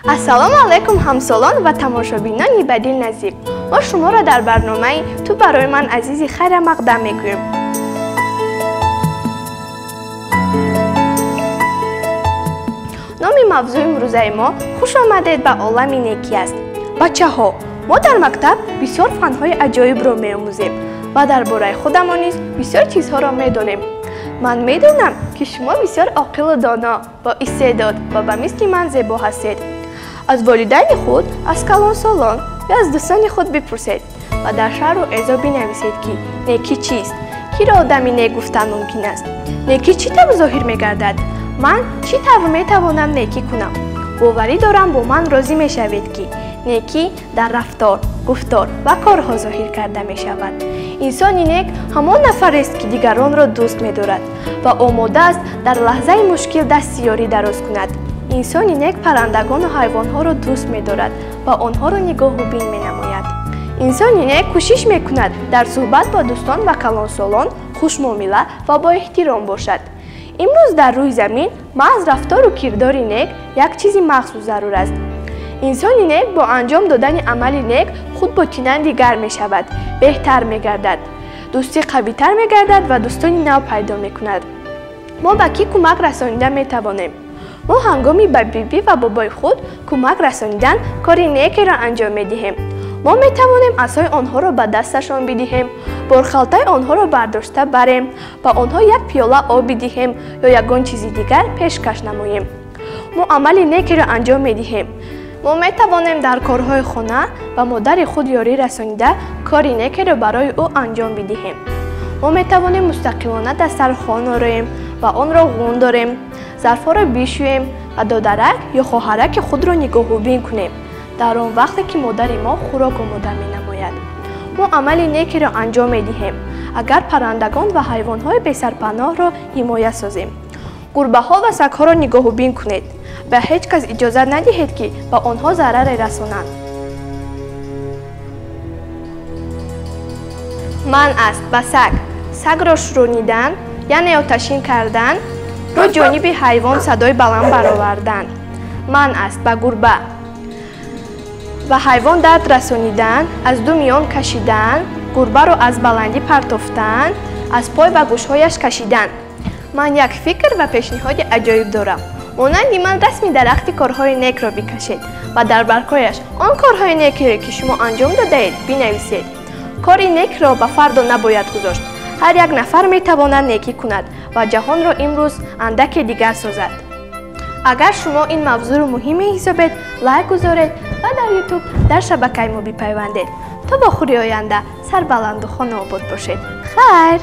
Ассалому алайкум ҳамсолон ва тамошобинони ба дил наздик. Мо шуморо дар барномаи «Ту барои ман азизи» хайра мақдам мекунем. Номи мавзӯи имрӯзаи мо «Хуш омадед ба олами некӣ» аст. Бачаҳо, мо дар мактаб бисёр фанҳои аҷоибро меомӯзем ва дар бораи худамон низ бисёр чизҳоро медонем. Ман медонам, ки шумо бисёр оқилу доно, бо истеъдод ва ба мисли ман зебо ҳастед. Аз волидайни худ, аз калонсолон ё аз дӯстони худ бипурсед ва дар шарҳу эзо бинависед, ки некӣ чист, киро одами нек гуфтан мумкин аст, некӣ чӣ тавр зоҳир мегардад, ман чӣ тавр метавонам некӣ кунам. Боварӣ дорам, бо ман розӣ мешавед, ки некӣ дар рафтор, гуфтор ва корҳо зоҳир карда мешавад. Инсони нек ҳамон нафарест, ки дигаронро дӯст медорад ва омода аст дар лаҳзаи мушкил дасти ёрӣ дароз кунад. Инсони нек паррандагону ҳайвонҳоро дӯст медорад ва онҳоро нигоҳу бин менамояд. Инсони нек кӯшиш мекунад дар суҳбат бо дӯстон ва калонсолон хушмуомила ва боэҳтиром бошад. Имрӯз дар рӯи замин маҳз рафтору кирдори нек як чизи махсус зарур аст. Инсони нек бо анҷом додани амали нек худ ботинан дигар мешавад, беҳтар мегардад, дӯстӣ қавитар мегардад ва дӯстони нав пайдо мекунад. Мо ба кӣ кӯмак расонида метавонем? Мо ҳангоми ба бибӣ ва бобои худ кӯмак расонидан кори некеро анҷом медиҳем. Мо метавонем асои онҳоро ба дасташон бидиҳем, борхалтаи онҳоро бардошта барем, ба онҳо як пиёла об бидиҳем ё ягон чизи дигар пешкаш намоем. Мо амали некеро анҷом медиҳем. Мо метавонем дар корҳои хона ба модари худ ёрӣ расонида кори некеро барои ӯ анҷом бидиҳем. Мо метавонем мустақилона дастархон ороем ва онро ғун дорем, зарфҳоро бишӯем ва додарак ё хоҳараки худро нигоҳубин кунем дар он вақте ки модари мо хӯрок омода менамояд. Мо амали некеро анҷом медиҳем, агар паррандагон ва ҳайвонҳои бесарпаноҳро ҳимоя созем. Гурбаҳо ва сагҳоро нигоҳубин кунед. Ба ҳеҷ кас иҷозат надиҳед, ки ба онҳо зараре расонанд. Манъ аст ба саг сагро шуронидан, яъне оташин кардан, рӯ ҷониби ҳайвон садои баланд баровардан. Манъ аст ба гурба ба ҳайвон дард расонидан, аз ду миён кашидан, гурбаро аз баландӣ партофтан, аз пой ва гӯшҳояш кашидан. Ман як фикр ва пешниҳоди аҷоиб дорам. Монанди ман расми дарахти корҳои некро бикашед ва дар баргҳояш он корҳои некеро, ки шумо анҷом додаед, бинависед. Кори некро ба фардо набояд гузошт. Ҳар як нафар метавонад некӣ кунад ва ҷаҳонро имрӯз андаке дигар созад. Агар шумо ин мавзӯъро муҳим меҳисобед, лайк гузоред ва дар Ютуб дар шабакаи мо бипайвандед. То вохӯри оянда сарбаланду хонаобод бошед. Хайр!